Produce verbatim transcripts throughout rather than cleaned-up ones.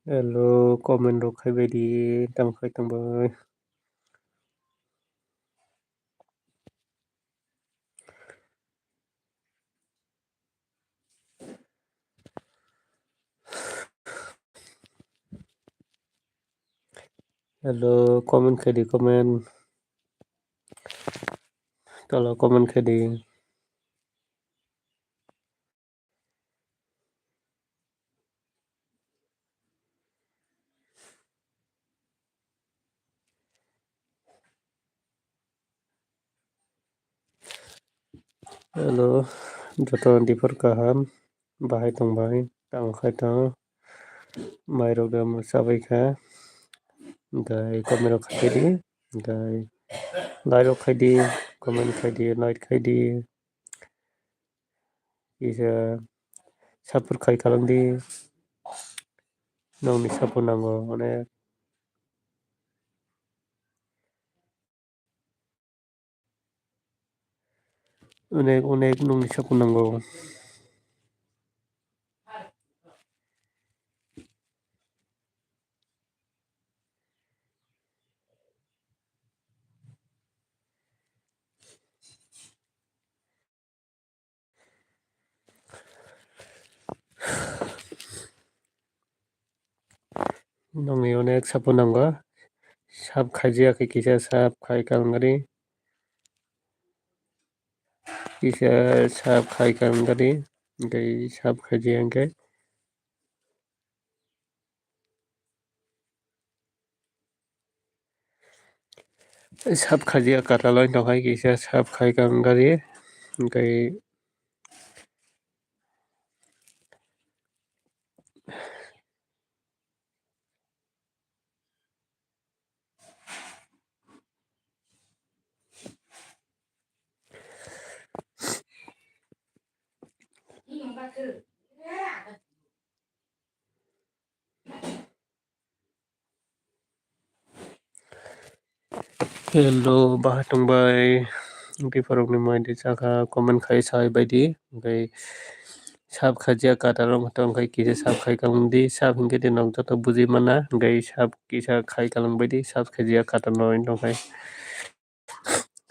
Hello, comment rok khai bai di, tamo khai tong bai. Hello, comment khai di, comment. Tolo comment khai di. Hello, joto ni diphar kaham, bahai tong bai, tamo khai tong, mai rok de chabai kha, gai comment rok khai di, gai like rok khai di, comment khai di, like khai di. Kisa support khai kalang di. Nokni support nango onek. Onek, onek nokni support nango. Nokni onek support nango. Sub khaijak khe kisa sub khai kalangari. Kisa sub khai kalangari. Tei sub khaijak khe. Sub khaijak kataloi tongkhai kisa sub khai kalangari. Tei Hello, bahai tong bai. Biphorok ni mai di chakha comment khai sai bai di. Tei sub khaijak kataloi tongkhai kisa sub khai kalangdi. Sub hinkhe de nok joto buji mana. Tei sub kisa khai kalang bai di. Sub khaijak kataloi tongkhai.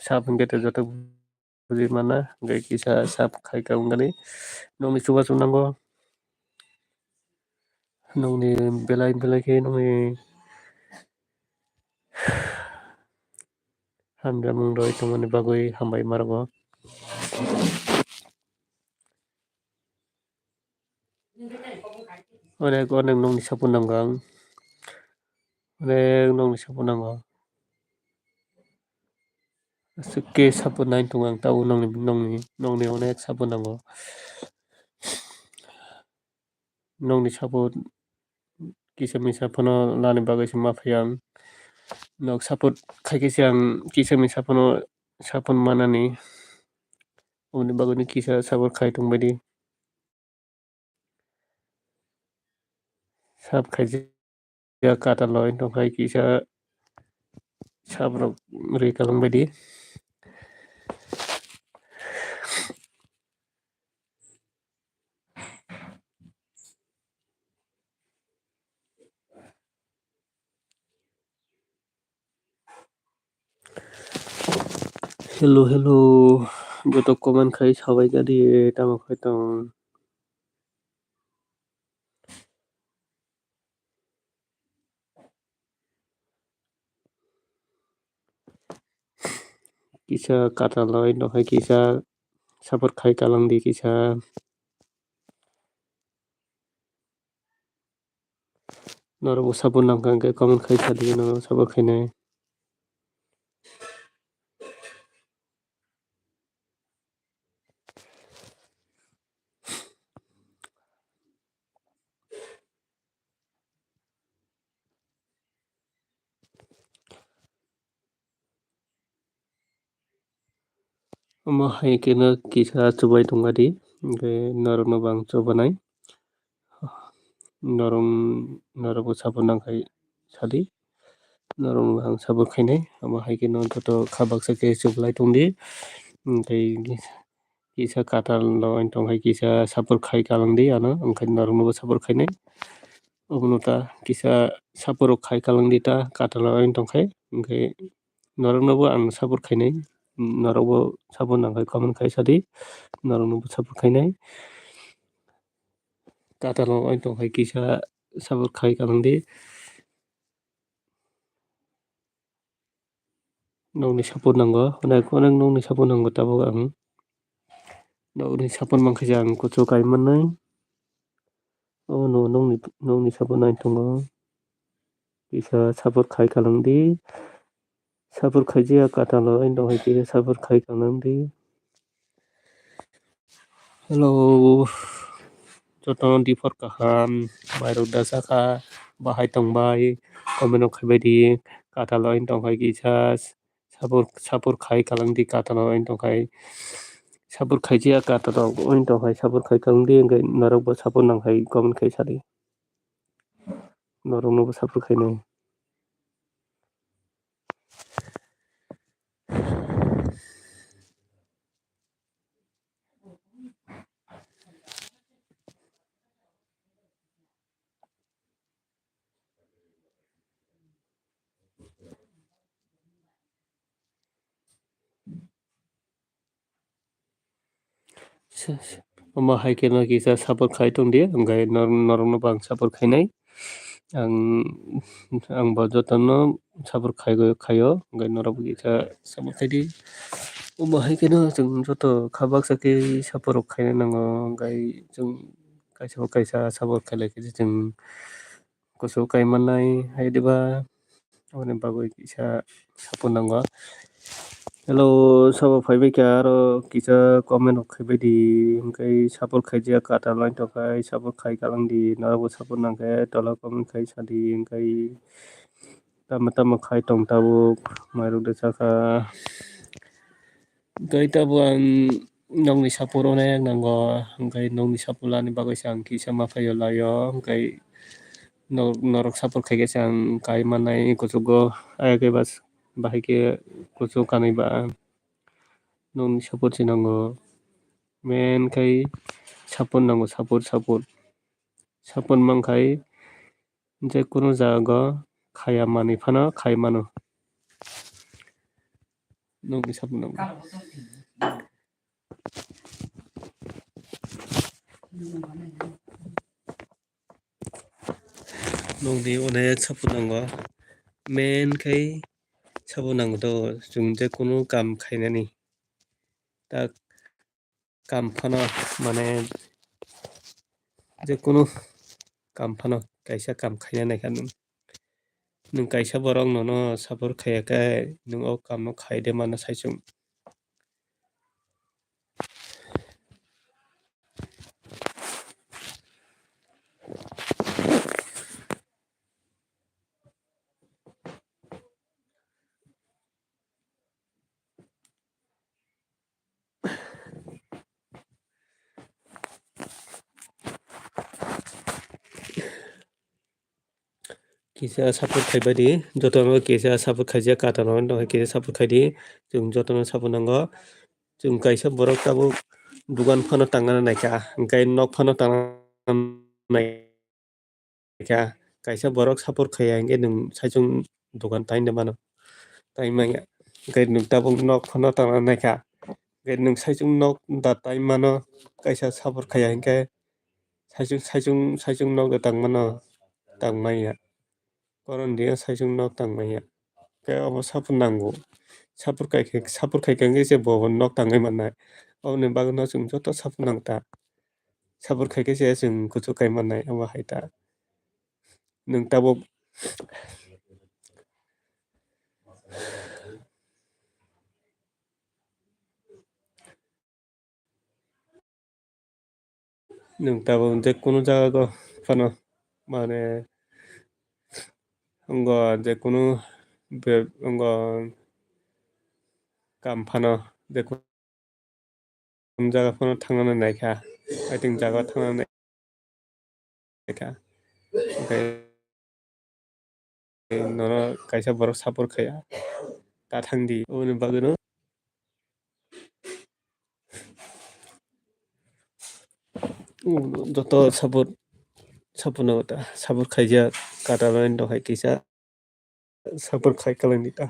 Sub hinkhe de joto buji mana, hingke kisa sub khai ka wngkani. Nokni chubachu nango, nokni belai belai khe nokni hamjakmung rok tongmani bagwi hambai ma rwgo. Onek onek nokni support nango ang. Onek nokni support nango. Aswk khe support nai tongo ang tabuk nokni, nokni, nokni onek support nango. Nokni support kisa misa phano lani bagwi se ma phai ang. Nok support khai khe se ang kisa misa phano support manani. Oboni bagwino kisa support khai tongbaidi. Sub khaijak kataloi tongkhai kisa sub rok ri kalangbaidi. Hello, hello. Joto comment khai sabai gadi, tamo khai tong. Kisa kataloi, nokhai kisa support khai kalangdi kisa. Norok bo support nangkha hwnkhe comment khai sadi, norok support khainai. Omo hai khe no kisa chubai tongkha di, hwnkhe norok no bo ang chubanai. Norok, norok bo support nangkhai sadi, norok no bo ang support khainai. Omo hai khe no joto kha baksa khe chublai tongdi, tei kisa katal no tongkhai kisa support khai kalangdi ano, hwnkhe norok no bo support khainai. Obono ta kisa support rok khai kalang di ta, katal o wng tong khai, hwnkhe norok no bo ang support khainai, norok bo support nang khai comment khai sadi, norok no bo support khainai, katal o wng tong khai kisa support khai kalang di. Nokni support nango, onek onek nokni support nango tabuk ang. Nokni support mankhe je ang kuchuk kai mannai. O no nokni, nokni support nai tongo. Kisa support khai kalang di. Support khai jia katalo, indok hai kisa support khai kalang di. Hello, jotono diphor kaham, mairok da chakha, bahai tongbai, comment rok khaibai di, katal o wng tong khai kisa, support, support khai kalang di, katal o wng tong khai, support khai jia katal o wng tong khai, support khai kalang di, hwnkhe norok bo support nang khai comment khai sadi, norok no bo support khainai. Omo hai khe no kisa support khai tong di, hwnkhe nor-, norok no bo ang support khainai. Ang, ang bo jotono support khai, khaio, hwnkhe norok bo kisa support khai di. Omo hai khe no chwng joto kha baksa khe support rok khaina nango, hwnkhe chwng kaisa bo kaisa support khailai khe chwng kuchuk kai mannai, hai diba? Aboni bagwi kisa support nango. Hello, sabo phaibai kha, aro kisa comment rok khaibai di, hwnkhe support khaijak, katal line tongkhai, support khai kalang di, norokbo support nangkhe tola comment khai sadi, hwnkhe tamo tamo khai tong tabuk, mairok da chakha. Hwnkhe tabuk ang nokni support rwna yak nango, hwnkhe nokni support lani bagwi se ang kisa ma phaio laio, hwnkhe no-, norok support khaikhe se ang kai mannai kuchugo, ayakhe bas bahai khe kuchuk kanwi ba ang. Nokni support se nango, main khai support nango, support, support, support mankhai je kunu jaga o khaya manwi phano khai mano. Nokni support nango. Nokni onek support nango, main khai support nango do, chwng je kunu kam khainani tak kam phano, mane, je kunu kam phano kaisa kam khaina naikha nwng. Nwng kaisa borok nono support khaiya khe nwng o kamno khai de mano saichung. Kisa support khaibai di, jotono kisa support khaijak, katalon kisa support khai di, chwng jotono support nango. Chwng kaisa borok tabuk dugan phano tangna naikha, hwnkhe nok phano tangna naikha. Kaisa borok support khaiya hwnkhe nwng saichung dugan taina mano, tai manya. Hwnkhe nwng tabuk nok phano tangna naikha, hwnkhe nwng saichung nok da tai mano, kaisa support khaiya hwnkhe saichung, saichung, saichung nok da tang mano, tang manya. Koron dia saichung nok tang manya. Khe obo support nango. Support kai khe, support khai khe se bo nok tangwi mannai. Oboni bagwino chwng joto support nang ta. Support khai khe se chwng kuchuk kai mannai, omo hai ta. Nwng tabuk Nwng tabuk je kunu jaga o phano, mane, wngkha je kunu be-, wngkha kam phano, je kunu jaga phano thangna naikha, I think jaga thangna naikha. Hwnkhe nono kaisa borok support khaiya, ta thangdi, oboni bagwino joto support, Sapono ta, sapor khaijak, kata line rok hai kisa, sapor khai kwlangdi ta.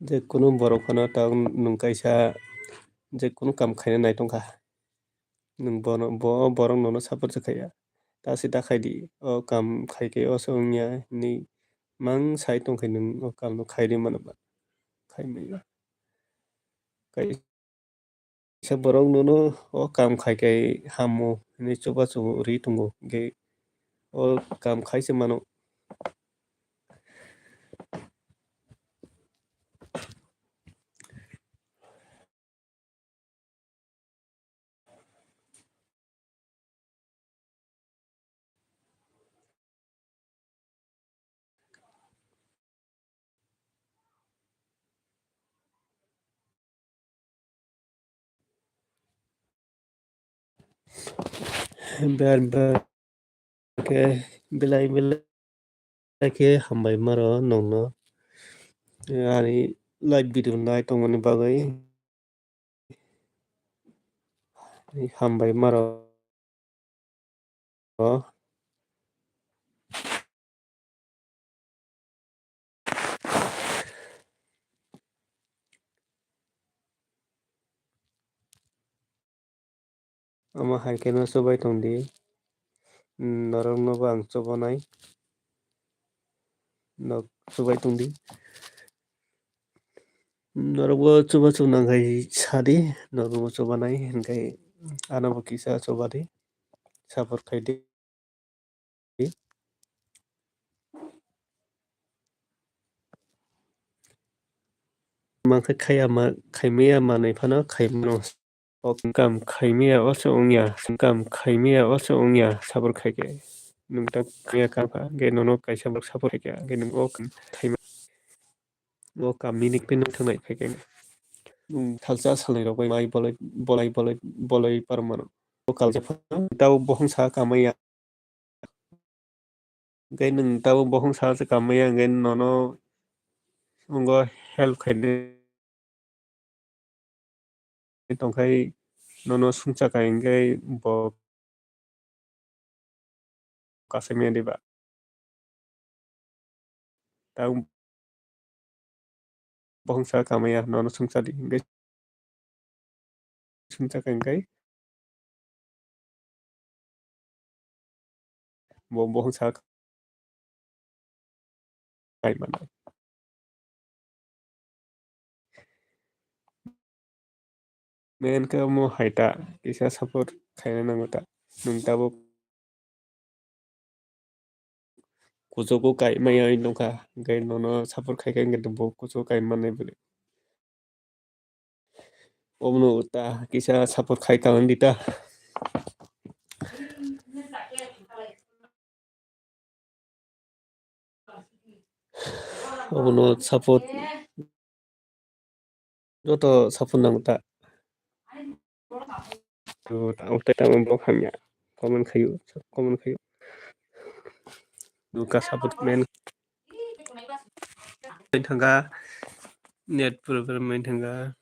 Je kunu borok phano ta nwng kaisa je kunu kam khaina nai tongkha. Nwng bono, bo borok nono support se khaiya. Ta se ta khaidi, o kam khai khe o se wngya hinwi mang sai tongkhe nwng o kamno khaidi mano ba? Khai manya. Kaisa borok nono o kam khai khe hamo hinwi chubachu ri tongo, hwnkhe o kam khai se mano. Ber ber khe belai belai khe hambai maro nongno ani live video nai tongmani bagwi. Hambai maro. Omo hai khe no chubai tong di. Norok no bo ang chubanai. Nok chubai tong di. Norok bo chuba chuk nang khai sa di. Norok bo chubanai hinkhe ano bo kisa chuba di. Support khai di. Mankhe khaiya ma, khaimaya manwi phano khaimano. O kam khaimaya o se wngya, kam khaimaya o se wngya, support khai khe. Nwng ta khaimaya kam kha, hwnkhe nono kaisa borok support khai khe, hwnkhe nwng o kam khaima, o kam nini khe nwng thangnai khai khe. Nwng thalsa salnwi rok bai mai bolai, bolai, bolai, bolai parmano. O kal je phano tabo bohong sa kamaya. Hwnkhe nwng tabuk bohong sa se kamaya, hwnkhe nono wngkha help khainai tongkhai, nono sumsa kai hwnkhe bo kasaimaya diba? Tang bohong sa kamaya, nono sumsa di hwnkhe sumsa kai hwnkhe bo bohong sa kai mano. Main khe omo hai ta, kisa support khaina nango ta. Nwng tabuk kuchugo kai maya wng tongkha, hwnkhe nono support khai khe hwnkhe bo kuchugo kai mannai bwlwi. Omono ta kisa support khai ta wng di ta. Obono support, joto support nango ta. Tamo tamo bo hamya, comment khayo, comment khayo. Duka support main. Main thangka, net problem main thangka.